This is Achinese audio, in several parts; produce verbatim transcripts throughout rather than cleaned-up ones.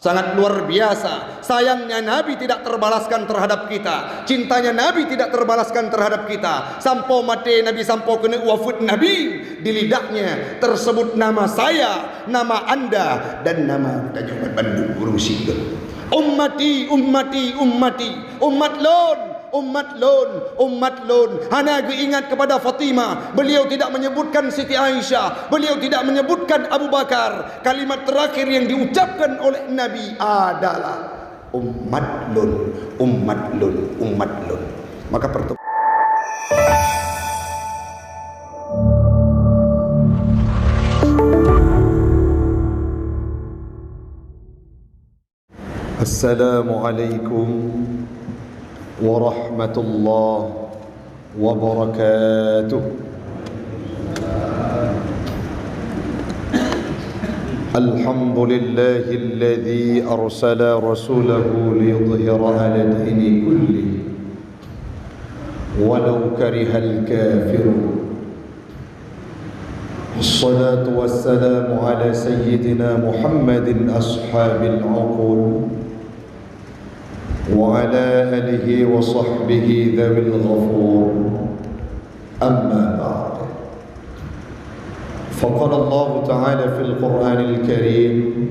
Sangat luar biasa. Sayangnya Nabi tidak terbalaskan terhadap kita. Cintanya Nabi tidak terbalaskan terhadap kita. Sampoe maté Nabi, sampoe keuneuk wafeuet Nabi, di lidahnya tersebut nama saya, nama anda, dan nama geutanyoe bandum ureuëng syiek. Ummati, ummati, ummati. Umat lôn, umat lôn, umat lôn. Hana geuingat kepada Fatimah. Beliau tidak menyebutkan Siti Aisyah. Beliau tidak menyebutkan Abu Bakar. Kalimat terakhir yang diucapkan oleh Nabi adalah, "Umat lôn, umat lôn, umat lôn." Maka pertemuan Assalamualaikum warahmatullahi wabarakatuh. Alhamdulillahilladzi arsala rasulahu liyudhhirahu 'ala dini kullih walau karihal kafirun. Wassalatu wassalamu ala sayyidina Muhammadin ashabil uqul wa ala alihi wa sahbihi dzawil ghufur. Amma ba'd. Faqala Allahu ta'ala fil Qur'anil Karim,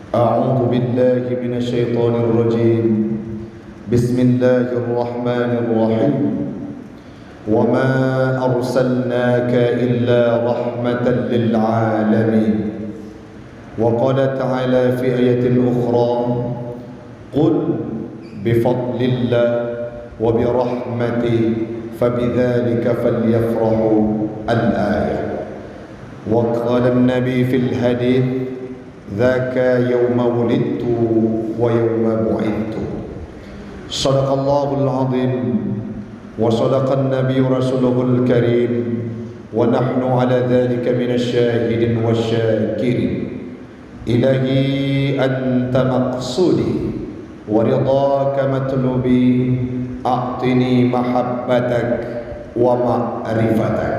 a'udzu billahi minasy syaithanir rajim. Bismillahirrahmanirrahim. Wa ma arsalnaka illa rahmatan lil alamin. Wa qala ta'ala fi ayatin ukhra, "Qul bi fadlillah wa bi rahmatihi fabidzalika falyafrahu." Al-ayah. Wa qala an-nabi fil hadits, "Dzaka yauma wulidtu wa yauma bu'itstu." Shadaqallahul azim wa shadaqan nabiyyu rasuluhul karim wa nahnu ala dzalika minasy syahidin wasy syakirin. Ilahi anta maqsudi wa ridhaka matlubi, a'tini mahabbatak wa ma'rifatak.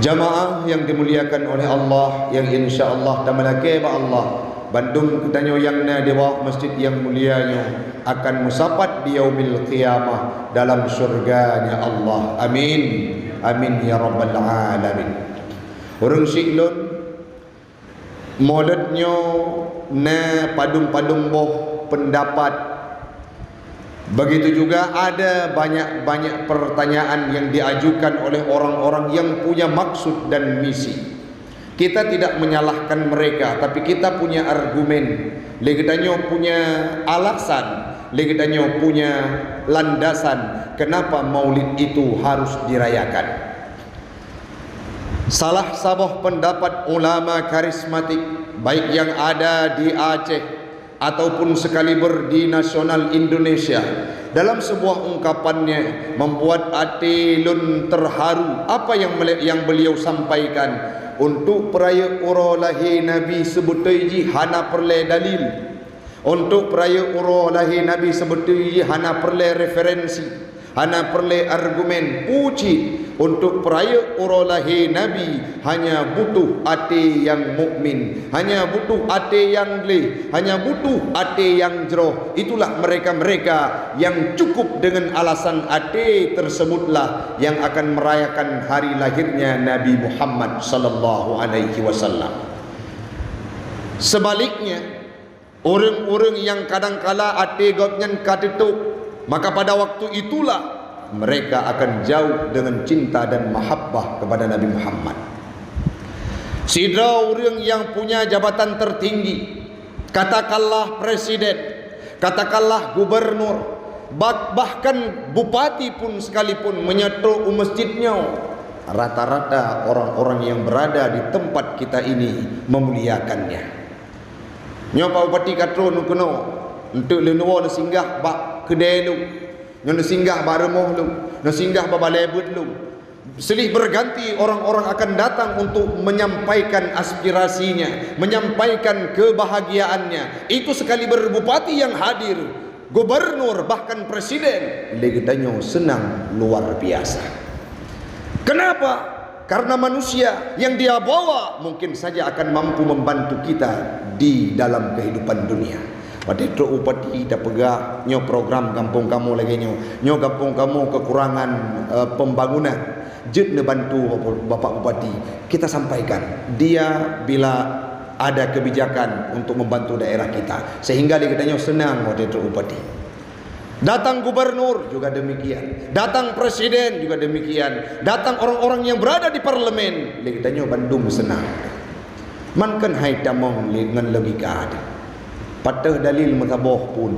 Jamaah yang dimuliakan oleh Allah, yang insya Allah tameulakée bak Allah, bandum geutanyoe nyang na di bawah masjid nyang mulia nyoe akan meusapat di yaumil qiyamah dalam syurga-Nya Allah. Amin. Amin ya rabbal alamin. Ureuëng syiek lôn, Mulod nyoe na padum-padum boh peundapat. Begitu juga ada banyak-banyak pertanyaan yang diajukan oleh orang-orang yang punya maksud dan misi. Kita tidak menyalahkan mereka, tapi kita punya argumen. Lé geutanyoe punya alasan, lé geutanyoe punya landasan kenapa Maulid itu harus dirayakan. Salah saboh pendapat ulama karismatik, baik yang ada di Aceh ataupun sekaliber di nasional Indonesia, dalam sebuah ungkapannya membuat até lôn terharu apa yang mele-, yang beliau sampaikan, untuk peurayeuk uroe lahé Nabi seubeutôi jih hana peureulée dalil. Untuk peurayeuk uroe lahé Nabi seubeutôi jih hana peureulée referensi, hana peureulée argumen. Peue cit, untuk peurayeuk uroe lahé Nabi hanya butuh até nyang mukmin, hanya butuh até nyang gleh, hanya butuh até nyang jroh. Itulah mereka-mereka yang cukup dengan alasan até tersebutlah yang akan merayakan hari lahirnya Nabi Muhammad sallallahu alaihi wasallam. Sebaliknya, ureuëng-ureuëng nyang kadangkala até gobnyan ka teutôb, maka pada waktu itulah mereka akan jauh dengan cinta dan mahabbah kepada Nabi Muhammad. Sidroe ureuëng nyang punya jabatan tertinggi, katakanlah presiden, katakanlah gubernur, bah-, bahkan bupati pun sekalipun meunyoe trok u masjid nyoe, rata-rata orang-orang yang berada di tempat kita ini memuliakannya. Nyoe Pak Bupati ka trok keunoe, enteuk leunuwoe neusinggah bak keudè lôn, nyoe neusinggah bak rumoh lôn, neusinggah bak balè beuet lôn. Silih berganti orang-orang akan datang untuk menyampaikan aspirasinya, menyampaikan kebahagiaannya. Itu sekaliber bupati yang hadir, gubernur, bahkan presiden. Lé geutanyoe seunang luar biasa. Kenapa? Karena manusia yang dia bawa mungkin saja akan mampu membantu kita di dalam kehidupan dunia. Watée trok bupati tapeugah, "Nyoe program gampông kamoe lagée nyoe, nyoe gampông kamoe kekurangan, eh, pembangunan, jeuet neubantu Bapak Bupati." Kita sampaikan, dia bila ada kebijakan untuk membantu daerah kita, sehingga lé geutanyoe seunang watée trok bupati. Datang gubernur juga demikian, datang presiden juga demikian, datang orang-orang yang berada di parlemen, lé geutanyoe bandum seunang. Man keuhai tamong lé ngon logika teuh. Patéh dalil meusaboh pun.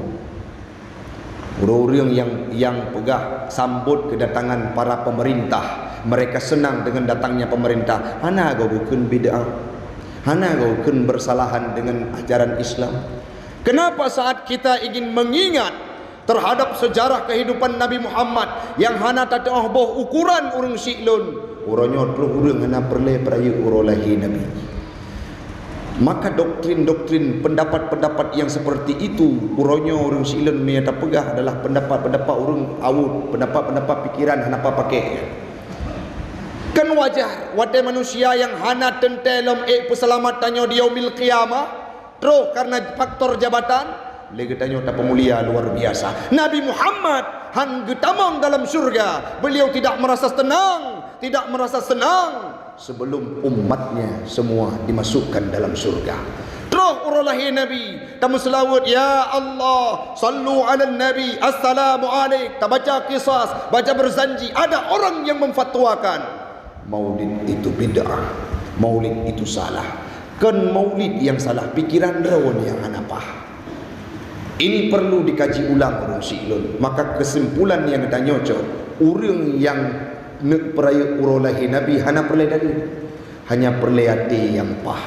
Ureuëng yang, yang peugah sambot kedatangan para pemerintah, mereka senang dengan datangnya pemerintah, hana goe geukheun bid'ah, hana goe geukheun bersalahan dengan ajaran Islam. Kenapa saat kita ingin mengingat terhadap sejarah kehidupan Nabi Muhammad yang hana tatu'oh boh ukuran ureuëng siklon, uroe nyoe troh ureuëng hana peureulée peurayeuk uroe lahé Nabi? Maka doktrin-doktrin, pendapat-pendapat yang seperti itu, uroe nyoe ureuëng siklon meunyoe tapeugah adalah pendapat-pendapat ureuëng awot, pendapat-pendapat pikiran hana pakék. Kan wajar, watée manusia yang hana teuntée lom ék peuseulamat tanyoe di Yaumil Qiyamah, troh karena faktor jabatan, lé geutanyoe tapeumulia luar biasa. Nabi Muhammad han geutamong dalam syurga, beliau tidak merasa tenang, tidak merasa senang sebelum umatnya semua dimasukkan dalam syurga. Troh uroe lahé Nabi, tameuseulaweuet, "Ya Allah, sallu ala Nabi, assalamu alaik," tabaca kisas, baca berzanji. Ada orang yang memfatwakan Maulid itu bid'ah, Maulid itu salah. Kon Maulid yang salah, pikiran droe nyang hana paih. Ini perlu dikaji ulang ureuëng siklon. Maka kesimpulan nyang tanyoe cok, ureuëng nyang neuk peurayeuk uroe lahé Nabi hana peureulée dalil. Hanya peureulée até nyang paih.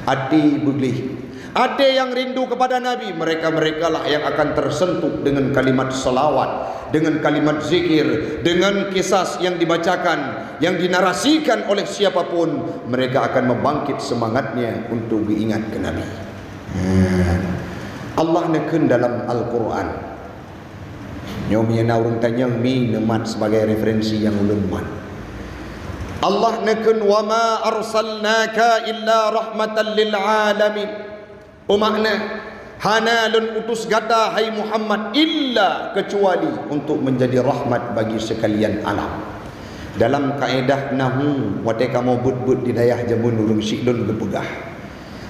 Até beugleh. Até nyang rindu kepada Nabi, mereka-merekalah yang akan tersentuh dengan kalimat salawat, dengan kalimat zikir, dengan kisas yang dibacakan, yang dinarasikan oleh siapapun, mereka akan membangkit semangatnya untuk geuingat ke Nabi. Hmm. Allah neukheun dalam Al-Quran. Nyoe meunyoe na ureuëng tanyong mi neumat sebagai referensi nyang ulôn mat. Allah neukheun, "Wa ma arsalnaka illa rahmatan lil alamin." Umakna, hana lôn utus gata, hai Muhammad, illa, kecuali, untuk menjadi rahmat bagi sekalian alam. Dalam kaedah nahwu, watée kamoe beuet-beuet di dayah jameun ureuëng siklon geupeugah,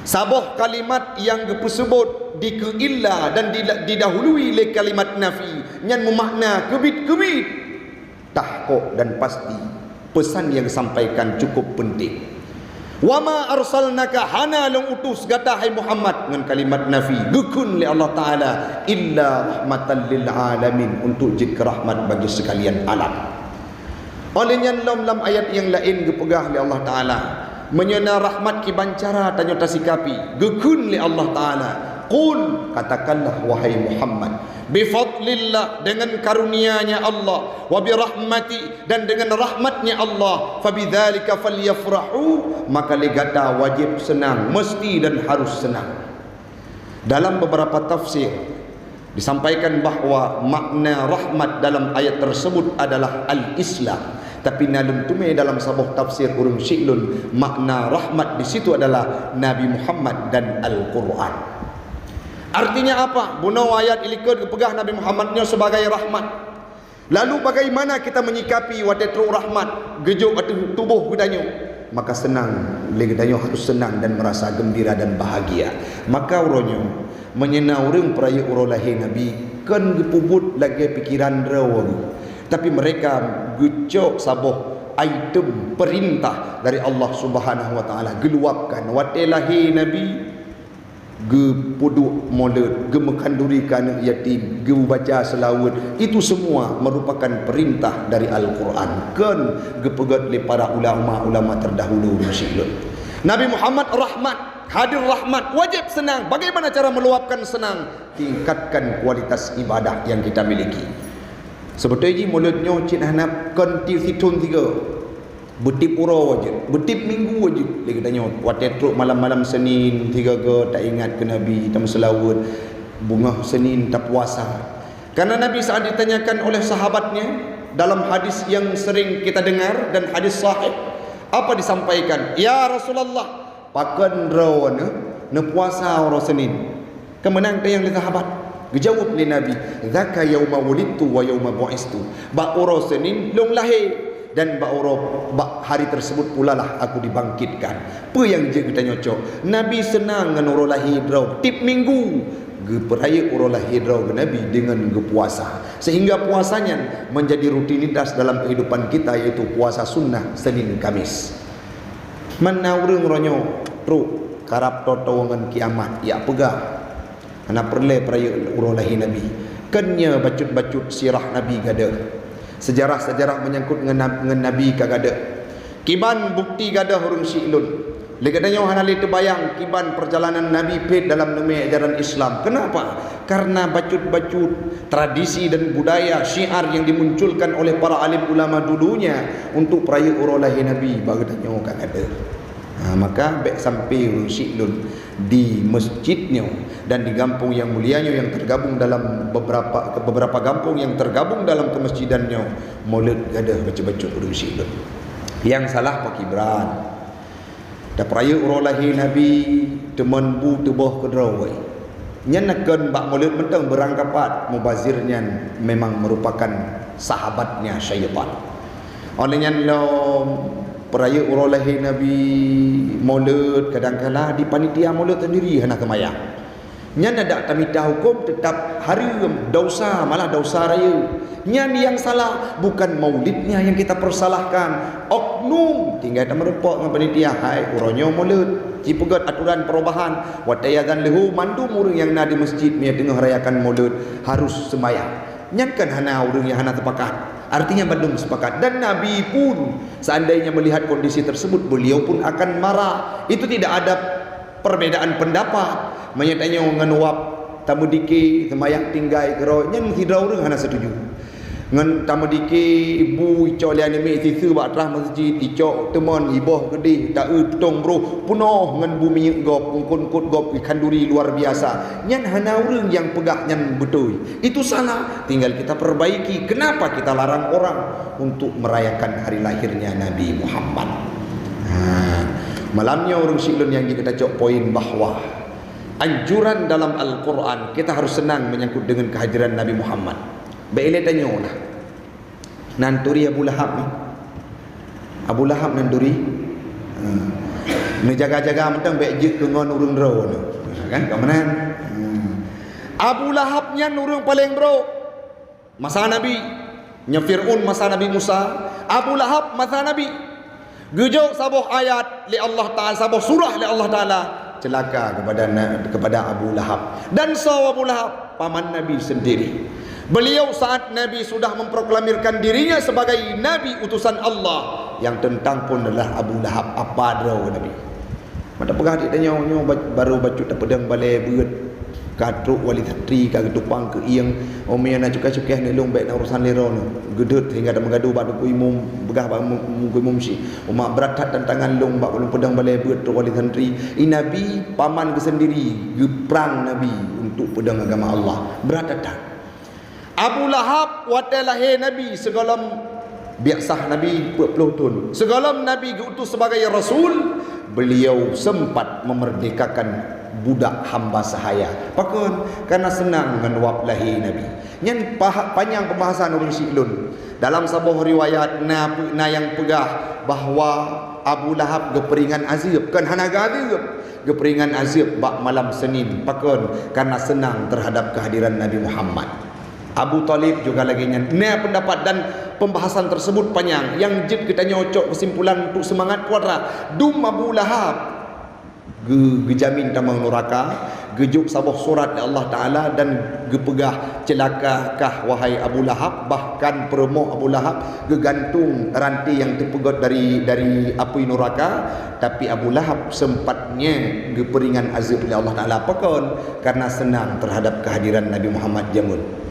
saboh kalimat nyang geupeuseubot dikeue illa dan dila-, didahului lé kalimat nafi, nyan meumakna keubiet-keubiet, tahkok dan pasti. Peusan nyang geusampaikan cukup peunteng. "Wa ma arsalnaka," hana lôn utus gata, hai Muhammad, ngon kalimat nafi, geukheun lé Allah Taala, "illa rahmatan lil alamin," untuk jeuet keu rahmat bagi sekalian alam. Óh lheueh nyan lom lam ayat nyang laén geupeugah lé Allah Taala, meunyoe na rahmat kiban cara tanyoe tasikapi, geukheun lé Allah Taala, "Qul," katakanlah, wahai Muhammad, "bi fadlillah," dengan karunia-Nya Allah, "wa bi rahmati," dan dengan rahmat-Nya Allah, "fa bidzalika falyafrahu," maka lé gata wajéb seunang, meusti dan harus seunang. Dalam beberapa tafsir, disampaikan bahwa makna rahmat dalam ayat tersebut adalah al-Islam. Tapi na lôn teumé dalam saboh tafsir ureuëng siklon, makna rahmat di situ adalah Nabi Muhammad dan Al-Quran. Artinya apa? Bunoe ayat ilikot geupeugah Nabi Muhammad nyoe sebagai rahmat. Lalu bagaimana kita menyikapi watée trok rahmat geujok ateueh tuboh geutanyoe? Maka seunang, lé geutanyoe harus seunang dan merasa gembira dan bahagia. Maka uroe nyoe, meunyoe na ureuëng peurayeuk uroe lahé Nabi, kon geupeubuet lagée pikiran droe, tapi mereka geucok saboh item perintah dari Allah Subhanahu wa Taala, geuluwapkan. Watée lahé Nabi, geupeuduek molot, geumeukhanduri keu aneuëk yatim, geubaca seulaweuet, itu semua merupakan perintah dari Al-Quran, kon geupeugét lé para ulama-ulama terdahulu ureuëng siklon. Nabi Muhammad rahmat, hadir rahmat, wajéb seunang. Bagaimana cara meluapkan seunang? Tingkatkan kualitas ibadah yang kita miliki. Seubeutoe jih molot nyoe cit hana kon tiep sithon sigoe. Beutiep uroe jeuet, beutiep minggu jeuet. Lé geutanyoe, watée trok malam-malam Senin, sigoe-goe taingat keu Nabi, tameuseulaweuet, beungoh Senin tapuasa. Karena Nabi saat ditanyakan oleh sahabatnya, dalam hadis yang sering kita dengar dan hadis sahih, Apa disampaikan? "Ya Rasulullah, pakon droeneuh neupuasa uroe Senin?" Keumeunang teuh nyang lé sahabat. Geujaweueb lé Nabi, "Dzaka yauma wulidtu wa yauma bu'istu." Bak uroe Senin lôn lahé, dan bak uroe, bak hari tersebut pulalah aku dibangkitkan. Peue nyang jeuet geutanyoe cok? Nabi seunang ngon uroe lahé droe tiep minggu. Geupeurayeuk uroe lahé droe Nabi deungon geupuasa, sehingga puasa nyan menjadi rutinitas dalam kehidupan kita, yaitu puasa sunnah Senin Kamis. Mana ureuëng uroe nyoe trok karab toe-toe ngon kiamat, jak peugah hana peureulée peurayeuk uroe lahé Nabi. Kon nyoe bacut-bacut sirah Nabi gadôh. Sejarah-sejarah menyangkut ngon Nab-, ngon Nabi ka gadôh. Kiban bukti gadôh ureuëng syiek lôn. Lé geutanyoe hana lé teubayang kiban perjalanan Nabi phét dalam neumé ajaran Islam. Kenapa? Karena bacut-bacut, tradisi dan budaya, syiar yang dimunculkan oleh para alim ulama dulunya untuk peurayeuk uroe lahé Nabi, bak geutanyoe ka gadôh. Ha, maka bék sampai ureuëng syiek lôn di masjid nyoe dan di gampông yang mulia nyoe yang tergabung dalam beberapa, beberapa gampông yang tergabung dalam kemasjidan nyoe, Maulud gadôh bacut-bacut ureuëng syiek lôn. Nyang salah pakibran. Tapeurayeuk uroe lahé Nabi, teuma bu teuboh keudroe. Nyan na kon bak Maulud mantong beurangkapat, mubazir nyan memang merupakan sahabatnya syaitan. Óh lheueh nyan lom peurayeuk uroe lahé Nabi, Maulud, kadangkala di panitia Maulud sendiri hana seumayang. Nyan adak tamita huköm teutap hareuem, dosa, malah dosa rayeuk. Nyan nyang salah, bukan maulidnya yang kita persalahkan. Oknum, tinggai tameurumpok ngon panitia, hai uroe nyoe Maulud, jipeugét aturan perubahan, watée azan leuhô mandum ureuëng nyang na di masjid meunyo teungoh rayakan Maulud harus seumayang. Nyan kan hana ureuëng nyang hana sepakat. Artinya bandum sepakat. Dan Nabi pun seandainya melihat kondisi tersebut, beliau pun akan marah. Itu tidak ada perbedaan pendapat. Meunyo tanyoe ngon wab tameudike, seumayang tinggai keudroe, nyan sidroe ureuëng hana setuju. Ngon tameudike, bu icok lé aneuk miet sisu bak trah masjid, icok teumon, iboh geudeh, ta-eu tutong broh, peunoh ngon bu minyeuk gob, eungkot-eungkot gob, khanduri luar biasa. Nyan hana ureuëng nyang peugah nyan beutôi. Itu salah, tinggal kita perbaiki. Kenapa kita larang orang untuk merayakan hari lahirnya Nabi Muhammad? Ha, malam nyoe ureuëng syiek lôn nyang jeuet geutanyoe cok poin bahwa anjuran dalam Al-Quran, kita harus senang menyangkut dengan kehadiran Nabi Muhammad. Bék ilée tanyoe lah. Nan turi Abu Lahab ni. Abu Lahab nan turi. Ha. Neujaga-jaga mantong bék jeuet keu ngon ureuëng droe nyoe. Kan? Ka meunan. Hmm. Abu Lahab nyan ureuëng paleng brok. Masa Nabi, nyoe Fir'aun masa Nabi Musa, Abu Lahab masa Nabi. Geujok saboh ayat lé Allah Taala, saboh surah lé Allah Taala, celaka kepada na-, kepada Abu Lahab. Dan soe Abu Lahab? Paman Nabi sendiri. Beliau saat Nabi sudah memproklamirkan dirinya sebagai Nabi utusan Allah, yang tentang pun adalah Abu Lahab, apa droe Nabi. Mata peugah dik tanyoe nyoe ba-, baru bacut tapeudong balée beuet. Ka trok wali santri ka geutupang keu ieng, "Oh, meunyoe na cukai-cukai aneuk lôn bék na urosan lé droeneuh." Geudeuet sehingga tameugadu bak teungku imum, peugah bak mu-, teungku imum syik, "Umat brat that tantangan lôn bak ulôn peudong balée beuet trok wali santri." I Nabi paman geuh sendiri geuprang Nabi untuk peudong agama Allah. Brat that. Abu Lahab watée lahé Nabi sigohlom biak sah Nabi peuet ploh thon. Sigohlom Nabi geuutus sebagai rasul, beliau sempat memerdekakan budak hamba sahaya. Pakon? Karena seunang ngon wab lahé Nabi. Nyan pah-, panyang pembahasan ureuëng syiek lôn. Dalam saboh riwayat na, na nyang peugah bahwa Abu Lahab geupeuringan azeub. Kon hana geuazeub, geupeuringan azeub bak malam Senin. Pakon? Karena seunang terhadap kehadiran Nabi Muhammad. Abu Thalib juga lagée nyan. Na pendapat dan pembahasan tersebut panyang. Nyang jeuet geutanyoe cok kesimpulan untuk seumangat kuadrat. Dum Abu Lahab geu-, geujamin tamong nuraka, geujok saboh surat lé Allah Taala dan geupeugah, "Ceulakakah wahai Abu Lahab," bahkan peurumoh Abu Lahab geugantung ranté nyang teupeugét dari, dari apui nuraka, tapi Abu Lahab sempat nyan geupeuringan azeub lé Allah Taala. Pakon? Karena seunang terhadap kehadiran Nabi Muhammad jameun.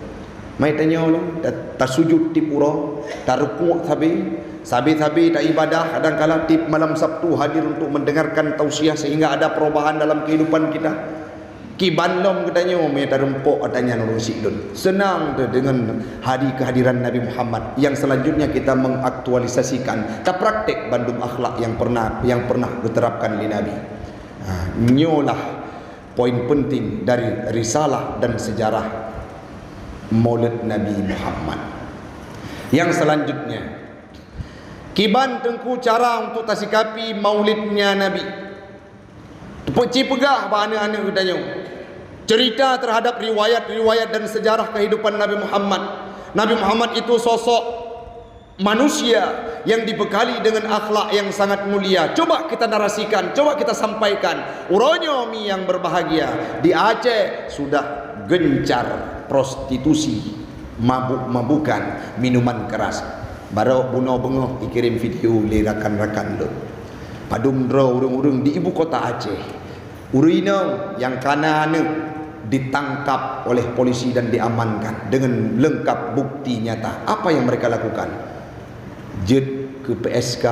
Mai tanyoe lom, ta-, tasujut tiep uroe, tarukuk sabe, sabe-sabe taibadah, kadangkala tiep malam Sabtu hadir untuk mendengarkan tausiah sehingga ada perubahan dalam kehidupan kita. Kiban lom geutanyoe meunyo tareumpok ata nyan ureuëng syiek lôn. Seunang teuh deungon hari kehadiran Nabi Muhammad. Yang selanjutnya kita mengaktualisasikan, tapraktek bandum akhlak yang pernah, yang pernah geuterapkan lé Nabi. Ha, nyoe lah poin penting dari risalah dan sejarah Maulid Nabi Muhammad. Yang selanjutnya, kiban teungku cara untuk tasikapi maulidnya Nabi. Teupeue ci peugah bak aneuëk-aneuëk geutanyoe cerita terhadap riwayat-riwayat dan sejarah kehidupan Nabi Muhammad. Nabi Muhammad itu sosok manusia yang dibekali dengan akhlak yang sangat mulia. Coba kita narasikan, coba kita sampaikan. Uroe nyoe mi yang berbahagia, di Aceh sudah gencar prostitusi, mabuk-mabukan, minuman keras. Barô bunoe beungoh ikirém video lé rakan-rakan lôn. Padum droe ureuëng-ureuëng di ibu kota Aceh. Ureuëng inong nyang kana aneuëk ditangkap oleh polisi dan diamankan dengan lengkap bukti nyata. Apa yang mereka lakukan? Jeuet keu P S K,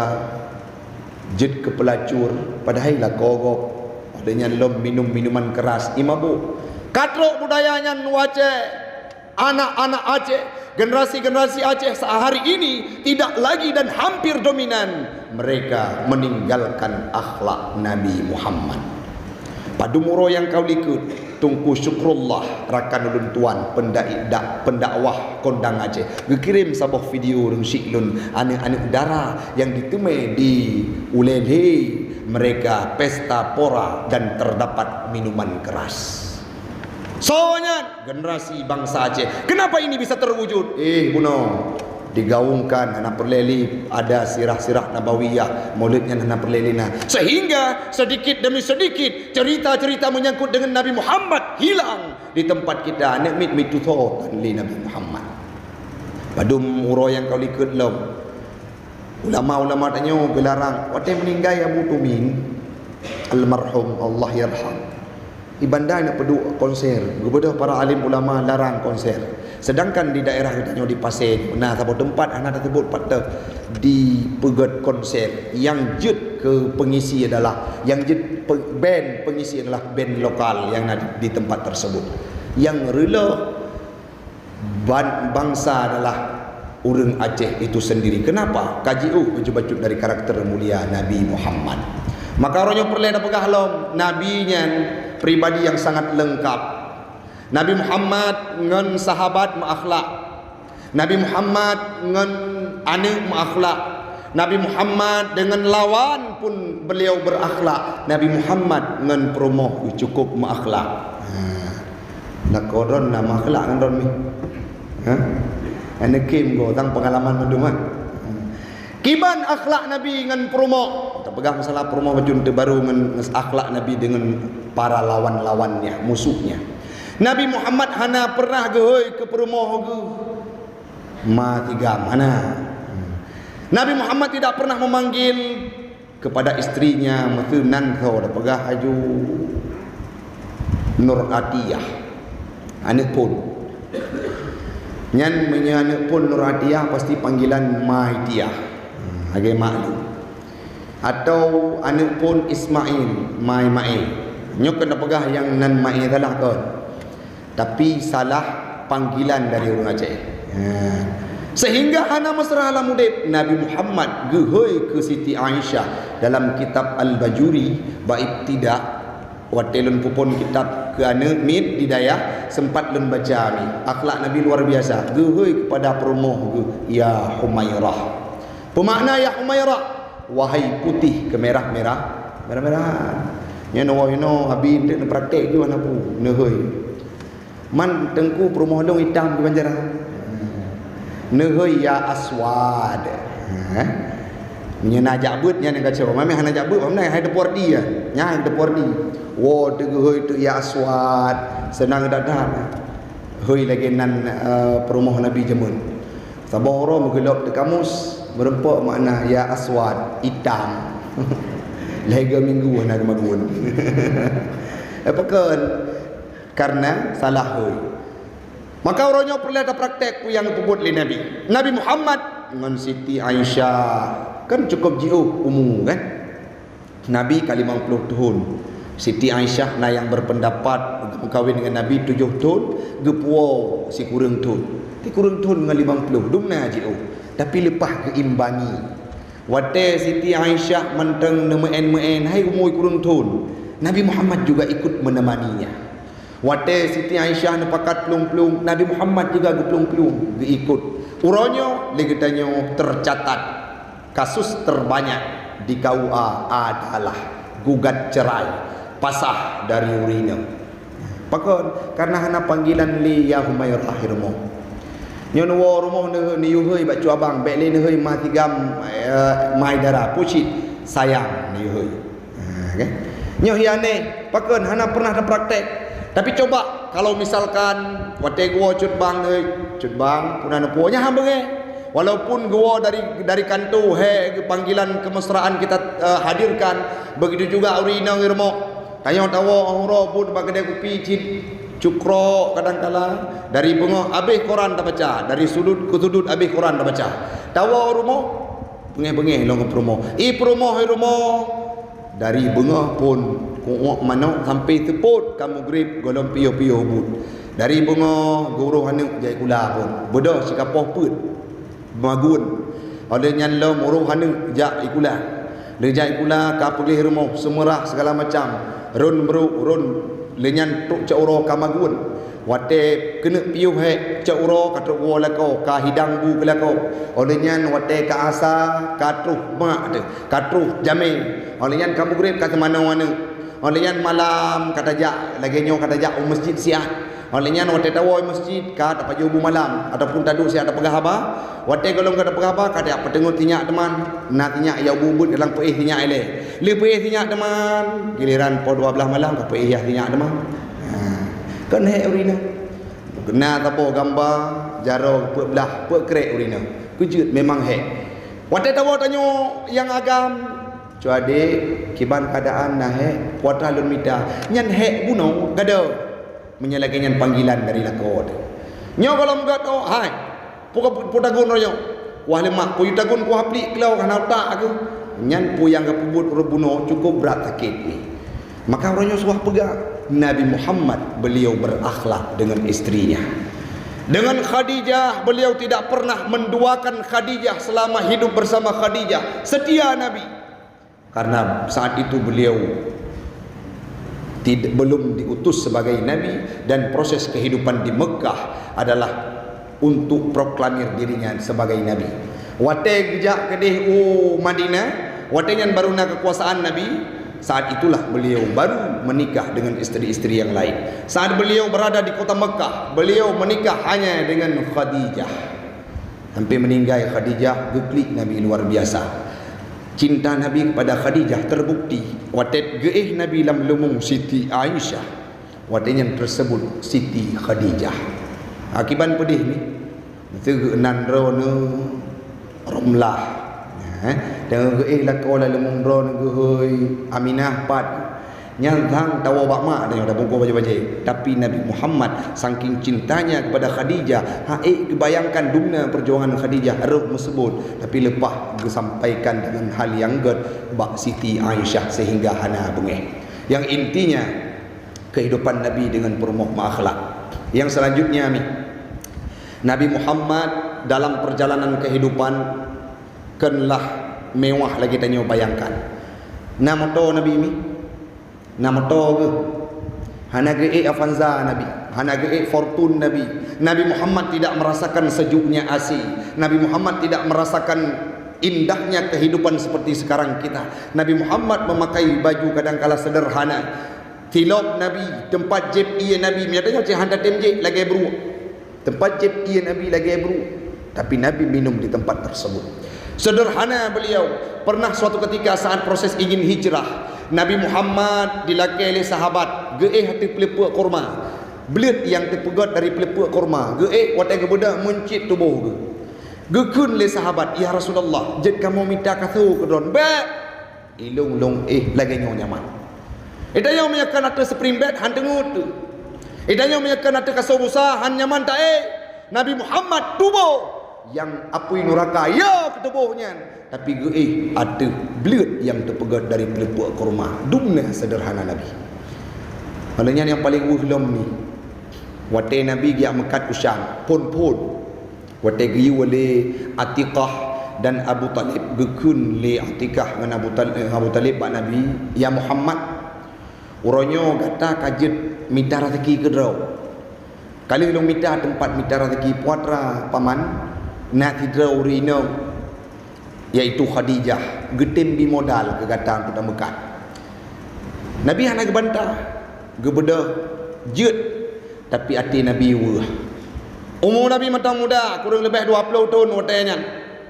jeuet keu peulacur, padahai lakoe gob. Padahai nyan lom minum minuman keras, i mabuk. Ka trok budaya nyan u Aceh. Anak-anak Aceh, generasi-generasi Aceh saat hari ini tidak lagi dan hampir dominan. Mereka meninggalkan akhlak Nabi Muhammad. Padum uroe nyang ka u likot, Teungku Syukrullah, rakan ulôn tuan, pendai-, dak-, pendakwah kondang Aceh, geukirém saboh video ureuëng syiek lôn, aneuëk-aneuëk dara nyang diteumé di ulée lhée mereka pesta pora dan terdapat minuman keras. Soe nyan? Generasi bangsa Aceh. Kenapa ini bisa terwujud? Eh, bunoe. Digaungkan, hana peureulée lé ada sirah-sirah nabawiyah, maulid nyan hana peureulée lé na. Sehingga sedikit demi sedikit cerita-cerita menyangkut dengan Nabi Muhammad hilang di tempat kita. Aneuëk miet meututoe tan lé Nabi Muhammad. Padum uroe nyang ka u likot lom. Ulama-ulama tanyoe geularang, watée meuninggai Abu Tumin, almarhum, Allah yarham, i Banda neupeuduek konser, geubeudôh para alim ulama larang konser. Sedangkan di daerah geutanyoe di Pasé, na saboh teumpat hana taseubut pat teuh, dipeugét konser. Nyang jeuet keu pengisi adalah, nyang jeuet pe-, band pengisi adalah band lokal nyang na di, di tempat tersebut. Nyang reuloh ban-, bangsa adalah ureuëng Aceh itu sendiri. Kenapa? Ka jiôh bacut-bacut dari karakter mulia Nabi Muhammad. Maka uroe nyoe peureulée tapeugah lom, Nabi nyan pribadi yang sangat lengkap. Nabi Muhammad ngon sahabat meuakhlak. Nabi Muhammad ngon aneuëk meuakhlak. Nabi Muhammad dengan lawan pun beliau berakhlak. Nabi Muhammad ngon peurumoh cukup meuakhlak. Ha. Lakoe droen na meuakhlak ngon droen mi. Ha? Aneuk kim go tang peungalaman mandum, ha. Kiban akhlak Nabi ngon peurumoh. Tapeugah masalah peurumoh bacut teuh baru ngon, ngon akhlak Nabi dengan para lawan-lawannya, musuhnya. Nabi Muhammad hana pernah geuhôi keu peurumoh geuh. Ma tiga mana? Nabi Muhammad tidak pernah memanggil kepada istrinya, meuteun nan tho tapeugah aju Nur Atiyah, aneuk phon. Nyan meunyoe aneuk phon Nur Atiyah pasti panggilan Ma Itiyah. Hmm, lagée mak lôn. Atau aneuk phon Ismail, Ma Imail. Nyoe keuneuk peugah nyang nan Ma I salah kon. Tapi salah panggilan dari ureuëng Aceh. Ha. Sehingga hana meusra lam udeb, Nabi Muhammad geuhôi keu Siti Aisyah dalam kitab Al-Bajuri bab Ibtida. Watée lôn peuphon kitab keu aneuk miet di dayah, sempat lôn baca mi. Akhlak Nabi luar biasa. Geuhôi kepada peurumoh geuh, "Ya Humairah." Peumakna "Ya Humairah", wahai putih kemerah-merah, merah-merahan. Nyan woe inoe Abi enteuk neupraktek ju hana peue, neuhôi. Man teungku peurumoh lôn itam keu banjaran. Neuhôi "Ya Aswad". Ha? Meunyoe na jak beuet nyan ka cok. Mameh hana jak beuet, mameh hai teupuardi nyan. Nyan hai teupuardi. Woe teugeuhôi teuk "Ya Aswad". Seunang that-that. Hôi lagée nan, eh, peurumoh Nabi jameun. Saboh uroe meugeulop di kamus, meureumpok makna "Ya Aswad", itam. Lhée minggu hana geumagun. Eh, pakon? Karena salah hôi. Maka uroe nyoe peureulée tapraktek peue nyang geupeubuet lé Nabi. Nabi Muhammad ngon Siti Aisyah kan cukup jiôh umu, kan? Nabi ka limong ploh thon. Siti Aisyah na nyang berpendapat geumeukawen ngon Nabi tujoh thon, geupuwoe sikureueng thon. Sikureueng thon ngon limong ploh, dumna jiôh, tapi leupah geuimbangi. Watée Siti Aisyah mantong neumeu'en-meu'en, hai umu sikureueng thon, Nabi Muhammad juga ikut menemaninya. Watée Siti Aisyah neupakat plueng-plueng, Nabi Muhammad juga geuplueng-plueng, geuikut. Uroe nyoe lé geutanyoe tercatat kasus terbanyak di K U A adalah gugat cerai, pasah dari ureueng inong. Pakon? Karena hana panggilan lé ya Humairah rumoh. Nyoe neuwoe rumoh neu-, neuyue bak cuabang, bék lé neuhôi ma sigam, eh, ma dara, pucit, sayang neuyue. Ha, kan? Nyoe hi aneh, pakon hana pernah tapraktek. Tapi coba kalau misalkan watée geuwoe cut bang, eh, cut bang, puna neupuwoe, nyan han beungéh. Walaupun geuwoe dari, dari kanto, he, panggilan kemesraan kita, eh, hadirkan, begitu juga ureueng inong rumoh. Tanyoe tawoe uroe buet bak keudè kupi cit, cukro kadangkala, dari beungoh abéh koran tabaca, dari sudut ke sudut abéh koran tabaca. Tawoe rumoh, beungéh-beungéh lom peurumoh. I peurumoh, i rumoh, dari beungoh phon kuok manok sampai seupôt ka mugrib gohlom piôh-piôh buet. Dari beungoh geuroh aneuk jai kula phon, beudôh sikapoh peuet magun. Óh lheueh nyan lom uroh aneuk jak sikula. Lheueh jak sikula ka peugléh rumoh, seumeurah segala macam, rôn brôk, rôn. Lheueh nyan trok cot uroe ka magun. Watée keuneuk piôh hék cot uroe ka trok woe lakoe, ka hidang bu keu lakoe. Óh lheueh nyan watée ka asa ka troh mak teuh, ka troh jamé. Óh lheueh nyan ka mugrib ka teumanoe aneuk. Óh lheueh nyan malam ka tajak, lagée nyoe ka tajak u meuseujid siat. Óh lheueh nyan watée tawoe meuseujid ka tapajoh bu malam ataupun taduek siat tapeugah haba. Watée gohlom ka tapeugah haba ka tajak peuteungeut sinyak teuma. Na sinyak nyang ubit-ubit dalam peuéh sinyak ilée. Lheueh peuéh sinyak teuma, giliran poh dua blaih malam ka peuéh yah sinyak teuma. Ha. Kon hék ureueng inong. Na saboh gamba jaroe peuet blaih, peuet krek ureueng inong. Keujeuet memang hék. Watée tawoe tanyoe nyang agam, "Cu adék, kiban keuadaan na hék, peue atra lôn mita?" Nyan hék bunoe gadoh. Meunyoe lagée nyan panggilan dari lakoe teuh. Nyoe gohlom gét, "Oh, hai, peue ka, peue tagun uroe nyoe? Kuah leumak, peue yue tagun kuah plik klo hana utak aku." Nyan peue nyang geupeubuet uroe bunoe cukup brat sakét nyoe. Maka uroe nyoe suah peugah, Nabi Muhammad beliau berakhlak dengan istrinya. Dengan Khadijah, beliau tidak pernah menduakan Khadijah selama hidup bersama Khadijah. Setia Nabi. Karena saat itu beliau tid-, belum diutus sebagai nabi dan proses kehidupan di Mekah adalah untuk proklamir dirinya sebagai nabi. Watée geujak keudeh u Madinah, watée nyan baru na kekuasaan Nabi, saat itulah beliau baru menikah dengan istri-istri yang lain. Saat beliau berada di kota Mekah, beliau menikah hanya dengan Khadijah. Sampai meninggai Khadijah, geuklik Nabi luar biasa. Cinta Nabi kepada Khadijah terbukti watée geuéh Nabi lam leumong Siti Aisyah. Watée nyan tersebut Siti Khadijah. Akiban peudeh ni, teugeuk nan droeneuh Romlah. Eh, teungoh geuéh lakoe lam leumong droeneuh geuhôi Aminah pat. Nyan sang tawoe bak mak tanyoe tabungkôh bajée-bajée. Tapi Nabi Muhammad saking cintanya kepada Khadijah, han ék geubayangkan dumna perjuangan Khadijah rhot meuseubot, tapi leupah geusampaikan dengan hal nyang gét bak Siti Aisyah sehingga hana beungéh. Yang intinya, kehidupan Nabi dengan peurumoh meuakhlak. Yang selanjutnya mi, Nabi Muhammad dalam perjalanan kehidupan kon lah mewah lagée tanyoe bayangkan. Na moto Nabi mi? Na moto geuh? Hana geuék Avanza Nabi, hana geuék Fortuner Nabi. Nabi Muhammad tidak merasakan sejuknya A C. Nabi Muhammad tidak merasakan indahnya kehidupan seperti sekarang kita. Nabi Muhammad memakai baju kadangkala sederhana. Tilok Nabi, teumpat jieb ié Nabi, meunyoe tanyoe cit hana tem jieb lagée bruek. Teumpat jieb ié Nabi lagée bruek, tapi Nabi minum di tempat tersebut. Sederhana beliau. Pernah suatu ketika saat proses ingin hijrah, Nabi Muhammad dilakée lé sahabat geuéh ateueh peuleupeuek kurma. Bleuet nyang teupeugét dari peuleupeuek kurma geuéh watée geubeudôh meuncit tuboh geuh. Geukheun lé sahabat, "Ya Rasulullah, jeuet kamoe mita kasô keu droen." "Bék! Ilôn lôn éh lagée nyoe nyaman." Itanyoe meunyoe kon ateueh spring bed han teungeut teuh. Itanyoe meunyoe kon ateueh kasô busa han nyaman taéh. Nabi Muhammad tuboh nyang apui nuraka yo keu tuboh nyan, tapi geuéh ateueh bleuet nyang teupeugét dari peuleupeuek kurma. Dumna sederhana Nabi. Malah nyan nyang paleng weueh lom ni. Watée Nabi geujak meukat u Syam, phon-phon. Watée geuyue lé Atiqah dan Abu Thalib, geukheun lé Atiqah ngon Abu Tal-, eh, Abu Thalib bak Nabi, "Ya Muhammad, uroe nyoe gata ka jeuet mita raseuki keudroe. Ka lheueh lôn mita teumpat mita raseuki putra paman, na sidroe ureuëng inong, yaitu Khadijah, geutem bi modal keu gata untuk tameukat." Nabi hana geubantah, geubeudôh jeuet, tapi até Nabi weueh. Umu Nabi mantong muda, kureueng leubeh dua ploh thon watée nyan.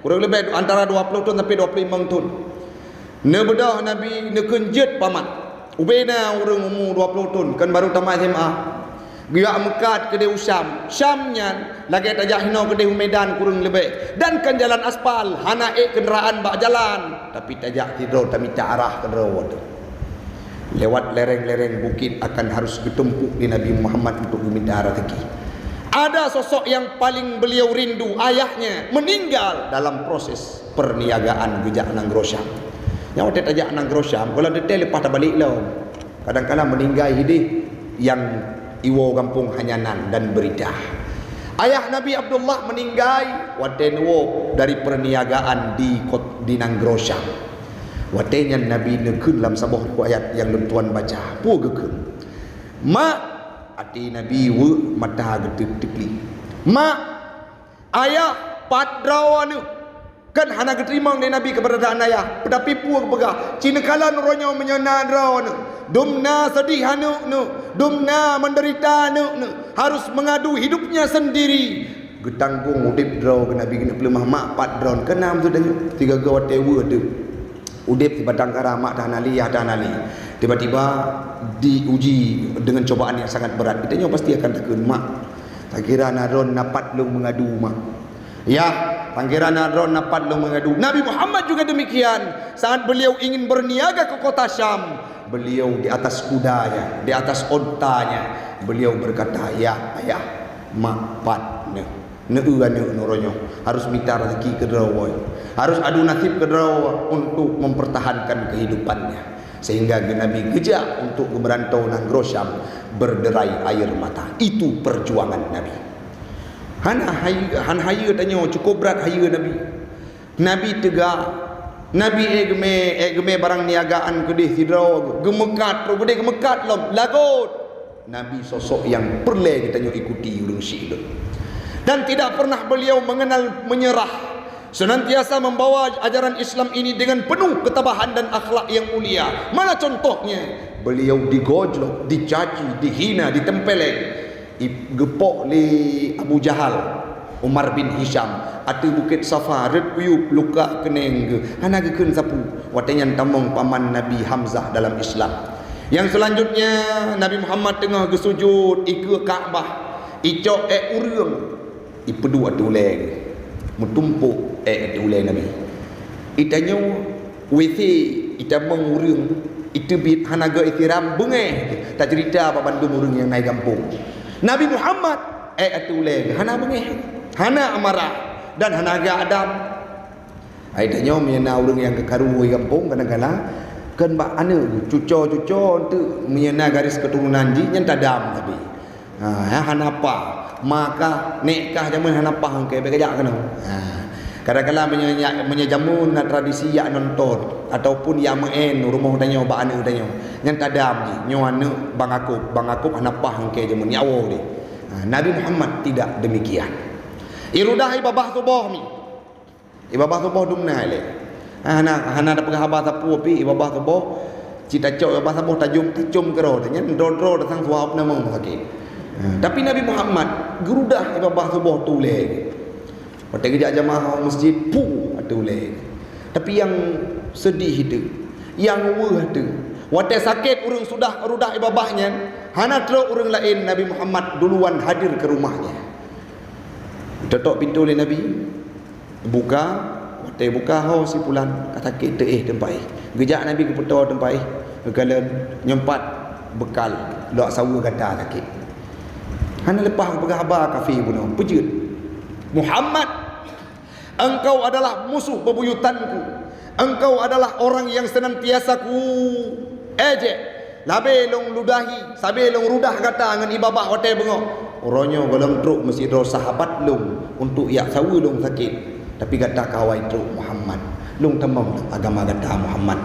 Kureueng leubeh antara dua ploh thon sampai dua ploh limong thon. Neubeudôh Nabi, neukheun jeuet paman. Ubena ureuëng umu dua ploh thon, kan baru tamat S M A. Geujak meukat keudeh u Syam. Syam nyan lagée tajak hinoe keudeh u Medan kureueng leubeh. Dan kan jalan aspal, hana ék keundaraan bak jalan. Tapi tajak sidroe tamita arah keudroe teuh. Lewat lereng-lereng bukit akan harus geutumpuk di Nabi Muhammad untuk geumita raseuki. Ada sosok yang paling beliau rindu, ayahnya meninggal dalam proses perniagaan geujak nanggroe Syam. Nyang watée tajak nanggroe Syam, kalau detail leupah tabalek lom. Kadang-kadang meuninggai hideh nyang iwoe gampông hanya nan dan berita. Ayah Nabi Abdullah meuninggai watée neuwoe dari perniagaan di kot-, di nanggroe Syam. Watée nyan Nabi neukheun lam saboh riwayat nyang lôn tuan baca, peue geukheun? "Mak," até Nabi weueh mata geuteupeue. "Mak, ayah, pat droe aneuk." Kan hana geuteurimong lé Nabi keuberadaan ayah, teutapi peue geupeugah, "Ci neukalon uroe nyoe meunyoe na droeneuh, dum na seudeh aneuk neuh, dum na meudeurita aneuk neuh, harus meungadu hidupnya sendiri." Geutanggong udeb droe keu Nabi, geuneuk peuleueh mak pat droeneuh, keu na meuteumèe tanyoe. Sigoe-goe watée weueh teuh, udeb sibatang kara, mak teuh hana lé, yah teuh hana lé. Tiba-tiba diuji dengan cobaan yang sangat berat. Geutanyoe pasti akan takheun, "Mak, takira na droeneuh na pat lôn meungadu, mak." Ya, panggilan droeneuh na pat lôn meungadu. Nabi Muhammad juga demikian. Saat beliau ingin berniaga ke kota Syam, beliau di atas kudanya, di atas ontanya, beliau berkata, "Ya, ayah, mak pat neuh, neueu aneuk neuh uroe nyoe, harus mita rezeki keudroe, harus adu nasib keudroe untuk mempertahankan kehidupannya." Sehingga Nabi geujak untuk geumeurantau nanggroe Syam berderai air mata. Itu perjuangan Nabi. Hana hayeue, hana hayeue tanyoe, cukup brat hayeue Nabi. Nabi teuga, Nabi ék geumè, ék geumè barang niagaan keudeh sidroe, geumeukat, roh keudeh geumeukat lom, lagot. Nabi sosok nyang peureulèe geutanyoe ikuti ureueng syiek lôn. Dan tidak pernah beliau mengenal menyerah. Senantiasa membawa ajaran Islam ini dengan penuh ketabahan dan akhlak yang mulia. Mana contohnya? Beliau digojlok, dicaci, dihina, ditempeleng. I-, geupok lé Abu Jahal, Umar bin Hisham, ateueh Bukét Safa, rhët kuyup, luka keuneng geuh, hana geukheun sapeue. Watèe nyan tamong paman Nabi Hamzah dalam Islam. Nyang seulanjutnya, Nabi Muhammad teungoh geusujut ikeue Ka'bah, icok èk ureueng, ipeuduek ateueh ulèe geuh, meutumpôk èk ateueh ulèe Nabi. Itanyoe W C, itamong ureueng, iteubiet hana geuh isiram, beungèh. Taceurita bak bandum ureueng nyang na i gampông. Nabi Muhammad, èk ateueh ulèe geuh, hana beungèh, hana amarah, dan hana geuadam. Ai tanyoe meunyoe na ureueng nyang geukaru i gampông, kadang-kadang kheun bak aneuk, cuco-cuco, enteuk meunyoe na garis keuturonan jih nyan tadam sabe. Ha, hana paih. Ma kah, nèk kah jameun hana paih, engkai bèk geujak keunoe. Ha. Kadang-kadang meunyoe, meunyoe jameun na tradisi jak nonton ataupun jak meu'en rumoh tanyoe bak aneuk tanyoe, nyan tadam jih, nyoe aneuk Bang Akôb, Bang Akôb hana paih engkai jameun, jak woe deh. Ha, Nabi Muhammad tidak demikian. Irudah ibabah tuboh mi. Ibabah tuboh dum na ilèe. Hana, hana tapeugah haba sapeue pih ibabah tuboh. Cit tacok ibabah tuboh tajom, tacom keudroe, nyan droe-droe datang suwab nama sakét. Ha, tapi Nabi Muhammad geurudah ibabah tuboh tu ulèe. Watèe geujak jamaah u masjid, puh, ateueh ulèe. Tapi nyang seudeh itu, nyang weueh itu, watèe sakét ureueng sudah rudah ibabah nyan, hana trok ureueng laén, Nabi Muhammad duluan hadir keu rumohnya. Teutok pintoe lé Nabi, buka, watèe buka, "Ho si pulan, ka sakét teuh, éh teumpat éh." Geujak Nabi geupeutoe teumpat éh, geukalon, "Nyoe pat beukal, lôn saweue gata sakét." Hana leupah geupeugah haba kafé bunoe, peujeuet. "Muhammad, engkau adalah musuh bebuyutanku. Engkau adalah orang yang senantiasa ku ejek. Sabé lôn ludahi, sabé lôn rudah gata ngon ié babah watée beungoh. Uroe nyoe gohlom trok meusidroe sahabat lôn untuk jak saweue lôn sakét, tapi gata ka awai trok Muhammad. Lôn tamong agama gata Muhammad.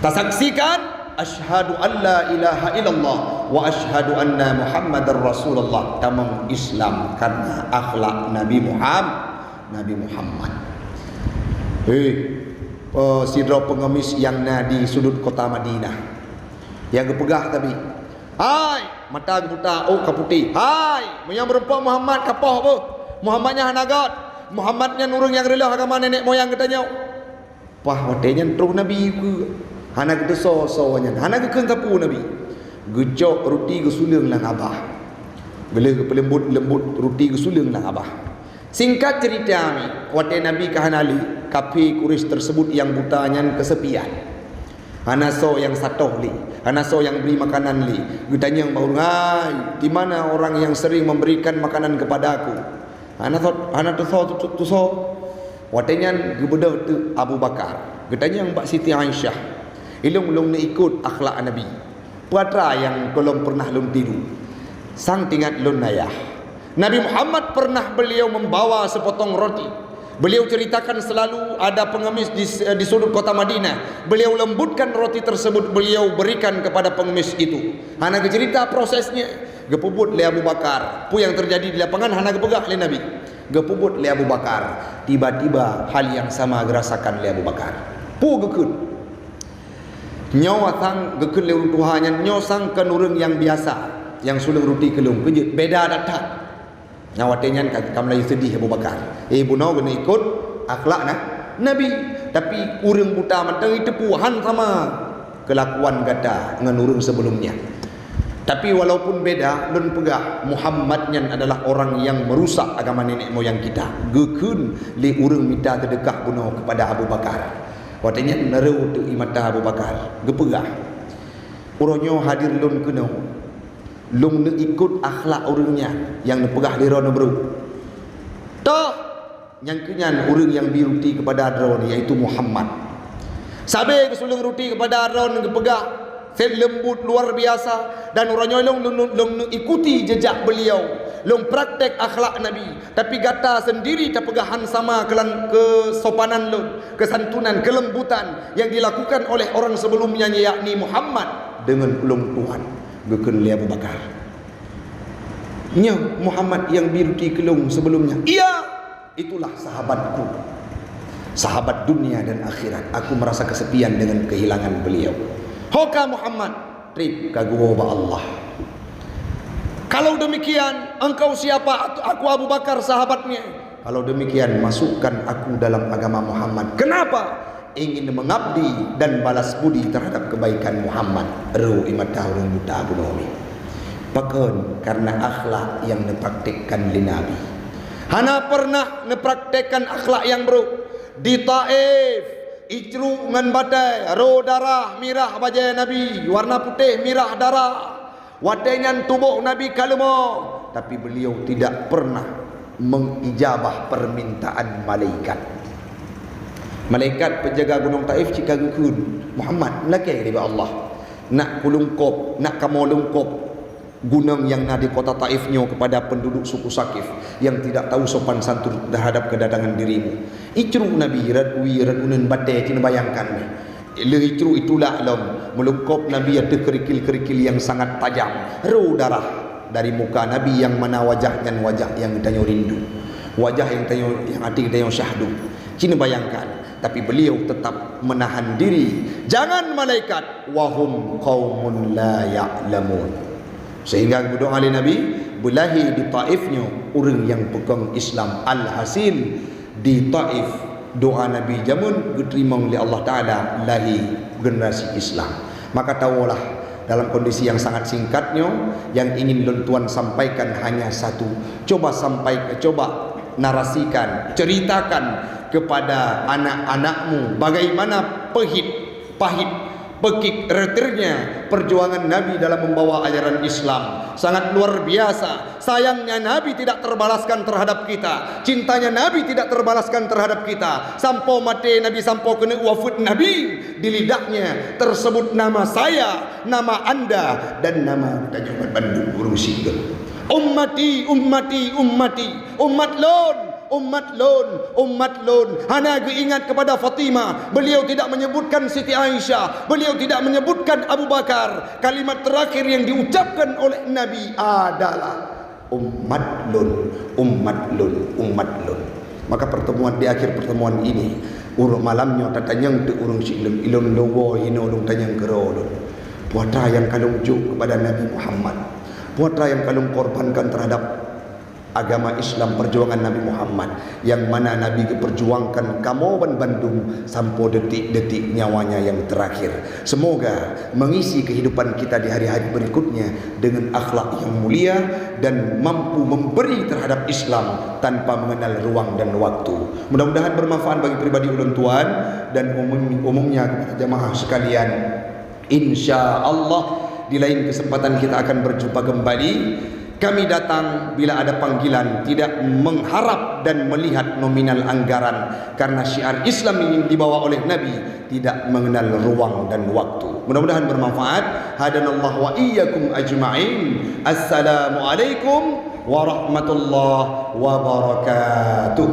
Tasaksikan, "Asyhadu an la ilaha illallah wa asyhadu anna Muhammadar Rasulullah." Tamong Islam karena akhlak Nabi Muham-, Nabi Muhammad. Hei, eh, sidroe pengemis nyang na di sudut kota Madinah. Nyang geupeugah tabi, "Hai, mata geubuta, ôk ka putéh. Hai, meunyoe meurumpok Muhammad ka poh beuh. Muhammad nyan hana göt. Muhammad nyan ureuëng nyang reuloh agama nenek moyang geutanyoe." Paih watée nyan troh Nabi keue. Hana geuteusoe-soe nyan, hana geukheun sapeue Nabi. Geucok ruti geusuleueng lam abah. Geuleuh geupeuleumbot-leumbot ruti geusuleueng lam abah. Singkat cerita mi, watée Nabi ka hana lé, kafé Quraisy tersebut nyang buta nyan keuseupian. Hana soe nyang satoh lé, hana soe nyang bri makanan lé. Geutanyong bak ureuëng, "Hai, di mana orang yang sering memberikan makanan kepada aku?" Hana soe, hana tusoe, tu-, tusoe. Watée nyan geubeudôh teuk Abu Bakar. Geutanyong bak Siti Aisyah, "Ilong lôn neuikot akhlak Nabi. Peue atra nyang gohlom peureunah lôn tiru? Sang teuingat lôn ayah." Nabi Muhammad pernah beliau membawa sepotong roti. Beliau ceritakan selalu ada pengemis di, di sudut kota Madinah. Beliau lembutkan roti tersebut, beliau berikan kepada pengemis itu. Hana geucerita prosesnya, geupeubuet lé Abu Bakar. Peue nyang terjadi di lapangan hana geupeugah lé Nabi. Geupeubuet lé Abu Bakar. Tiba-tiba hal yang sama geurasakan lé Abu Bakar. Peue geukheun? Nyoe sang geukheun lé ureuëng tuha nyan, nyoe sang kon ureuëng nyang biasa, nyang suleueng ruti keu lôn, keu jeuet, beda that-that. Nyang watée nyan ka, ka meulayeue seudeh Abu Bakar. Eh, bunoe keuneuk ikot akhlak na, Nabi. Tapi ureuëng buta mantong jiteupeue han sama keulakuan gata ngon ureuëng sebelum nyan. Tapi walaupun beda, lôn peugah, Muhammad nyan adalah orang yang merusak agama nenek moyang kita. Geukheun lé ureuëng mita seudeukah bunoe kepada Abu Bakar. Watée nyan na rhot teuk ié mata Abu Bakar, geupeugah, "Uroe nyoe hadir lôn keunoe, lôn neuikot akhlak ureuëng nyan nyang neupeugah lé droeneuh brôk. Toh, nyang keuh nyan ureuëng nyang bi ruti keupada droeneuh, yaitu Muhammad." Sabé geusuleueng ruti keupada droeneuh geupeugah, "Sét leumbut luar biasa, dan uroe nyoe lôn, lôn, lôn neuikuti jejak beliau, lôn praktek akhlak Nabi." Tapi gata sendiri tapeugah han sama keulan-, keusopanan lôn, keusantunan, keulembutan yang dilakukan oleh orang sebelumnya, yakni Muhammad, deungon ulôn tuan, geukheun lé Abu Bakar. Nyoe Muhammad yang bi ruti keu lôn sebelumnya. Iya, itulah sahabatku. Sahabat dunia dan akhirat. Aku merasa kesepian dengan kehilangan beliau. Ho ka Muhammad, treb ka geuwoe bak Allah. Kalau demikian, engkau siapa? Aku Abu Bakar, sahabatnya. Kalau demikian, masukkan aku dalam agama Muhammad. Kenapa? Ingin mengabdi dan balas budi terhadap kebaikan Muhammad. Rhot ié mata ureuëng buta bunoe mi. Pakon? Karena akhlak yang neupraktekkan lé Nabi. Hana pernah neupraktekkan akhlak nyang brôk. Di Taif, icruk ngon batée, rhot darah, mirah bajée Nabi, warna putéh, mirah, darah. Watée nyan tuboh Nabi ka leumo, tapi beliau tidak pernah mengijabah permintaan malaikat. Malaikat penjaga gunong Taif cit ka geukheun, "Muhammad, lakée lé bak Allah, nak kulungkop, nak kamoe lungkop gunong nyang na di kota Taif nyoe kepada penduduk suku Sakif yang tidak tahu sopan santun terhadap kedatangan dirimu." Icruk Nabi rot wie rot uneuen batée, cit neubayangkan. Lheueh icruk itulak lom, meulungkop Nabi ateueh keurikil-keurikil nyang sangat tajam. Rhot darah dari muka Nabi nyang mana wajah nyan wajah nyang geutanyoe rindu. Wajah nyang tanyoe, nyang até geutanyoe syahdu. Cit neubayangkan, tapi beliau tetap menahan diri. Jangan malaikat, "Wa hum qaumun la ya'lamun." Sehingga geudoa lé Nabi, beulahé di Taif nyoe ureuëng nyang peukong Islam. Alhasil, di Taif, doa Nabi jameun geuteurimong lé Allah Taala, lahé generasi Islam. Maka tawoelah, dalam kondisi yang sangat singkat nyoe, yang ingin lôn tuan sampaikan hanya satu. Coba sampai, coba narasikan, ceritakan kepada anak-anakmu bagaimana peuhit, pahit Pekik retirnya perjuangan Nabi dalam membawa ajaran Islam sangat luar biasa. Sayangnya Nabi tidak terbalaskan terhadap kita. Cintanya Nabi tidak terbalaskan terhadap kita. Sampoe maté Nabi, sampoe keuneuk wafeuet Nabi, di lidahnya tersebut nama saya, nama anda, dan nama tanyoe bandum ureuëng sigoe. Ummati, ummati, ummati. Umat lôn, umat lôn, umat lôn. Hana geuingat kepada Fatimah. Beliau tidak menyebutkan Siti Aisyah. Beliau tidak menyebutkan Abu Bakar. Kalimat terakhir yang diucapkan oleh Nabi adalah, "Umat lôn, umat lôn, umat lôn." Maka pertemuan, di akhir pertemuan ini, ureuëng malam nyoe tatanyong teuk ureuëng sileum, ilôn lôn woe hinoe lôn tanyong keudroe lôn. Peue atra nyang ka lôn jok kepada Nabi Muhammad? Peue atra nyang ka lôn korbankan terhadap agama Islam, perjuangan Nabi Muhammad, yang mana Nabi geuperjuangkan kamoe ban bandum sampoe detik-detik nyawanya yang terakhir. Semoga mengisi kehidupan kita di hari-hari berikutnya dengan akhlak yang mulia dan mampu memberi terhadap Islam tanpa mengenal ruang dan waktu. Mudah-mudahan bermanfaat bagi pribadi ulôn tuan dan umum, umumnya kepada jamaah sekalian. Insya Allah, di lain kesempatan kita akan berjumpa kembali. Kami datang bila ada panggilan, tidak mengharap dan melihat nominal anggaran, karena syiar Islam yang dibawa oleh Nabi tidak mengenal ruang dan waktu. Mudah-mudahan bermanfaat. Hadanallah wa iyyakum ajma'in. Assalamualaikum warahmatullahi wabarakatuh.